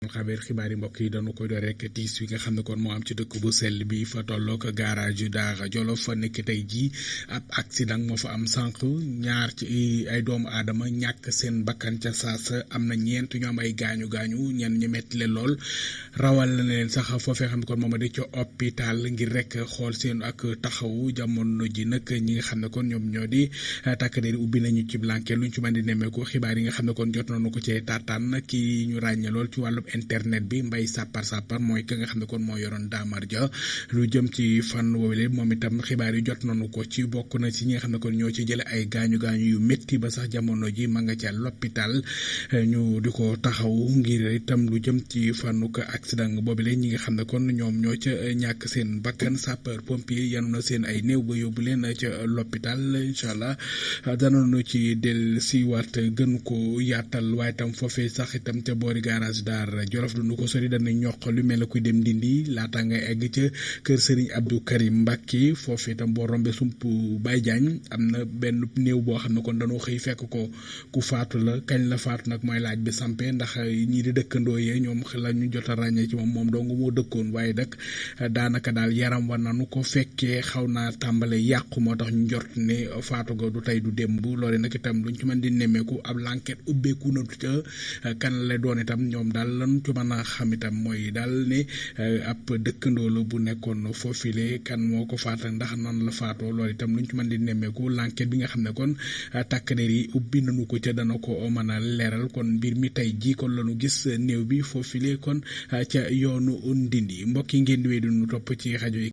xibaar yi mbokk yi dañu koy door rek tiis wi nga xam ne kon moo am ci dëkk bu sell bi fa tolloog garage yu Daara Jolof fa nekk tey jii ab accident moo fa am sànq ñaar ci ay doomu aadama ñàkk seen bakkan ca saasa am na ñeent ñu am ay gaañu gaañu ñenn ñu metti leen lool rawal na leen sax foofee xam ne kon moom di ca hôpital ngir rek xool seen ak taxawu jamono ji nag ñi nga xam ne kon ñoom ñoo di takk der ubbi nañu ci blanquet luñ ci mën di nemmeeku xibaar yi nga xam ne kon jot nañu ko cee taataan ki ñu ràññee lool ci wàllu internet bi Mbay Sapar mooy ka nga xam ne kon moo yoroon Daamar Ja lu jëm ci fan woowule moom itam xibaar yi jot nañu ko ci bokk na ci ñi nga xam ne kon ñoo ci jële ay gaañu gaañu yu métti ba sax jamono ji ma nga ca l'hôpital ñu di ko taxaw ngir itam lu jëm ci fànnuk accident boobule ñi nga xam ne kon ñoom ñoo ca ñàkk seen bakkan sapeur pompier yanu na seen ay néew ba yóbbu leen ca l'hôpital incha allah danañu ci del siwaat gën ko yaatal waaye itam foofee sax itam ca boori garage Daara Jolof du nu ko sori dana ñoq lu mel ne kuy dem Ndindi laata ngay egg ca kër Serigne Abdou Karim Mbacke foofee itam boo rombe sump Baye Diagne am na benn néew boo xam ne kon dañoo xëy fekk ko ku faatu la kañ la faatu nag mooy laaj bi sampe ndax ñii di dëkkandoo yee ñoom la ñu jot a ràññee ci moom dong moo dëkkoon waaye nag daanaka daal yaram wa nanu ko fekkee xaw naa tàmbale yàqu moo tax ñu njort ne faatu ga du tey du démb loole nag itam luñ ci mën di nemmeeku ab l'enquête ubbeeku na ca kan la doon itam ñoom daal lan ci mën a xam itam mooy daal ne ab dëkkandoo la bu nekkoon foofile kan moo ko faata ndax nan la faatoo loolu itam luñ ci mën di nemmeeku l'enquête bi nga xam ne kon takk der yi ubbi nañu ko ca dana ko mën a leeral kon mbir mi tey jii kon lañu gis néew bi foofile kon ca yoonu Ndindi mbokk yi ngeen di wéy di nu topp ci rajo yi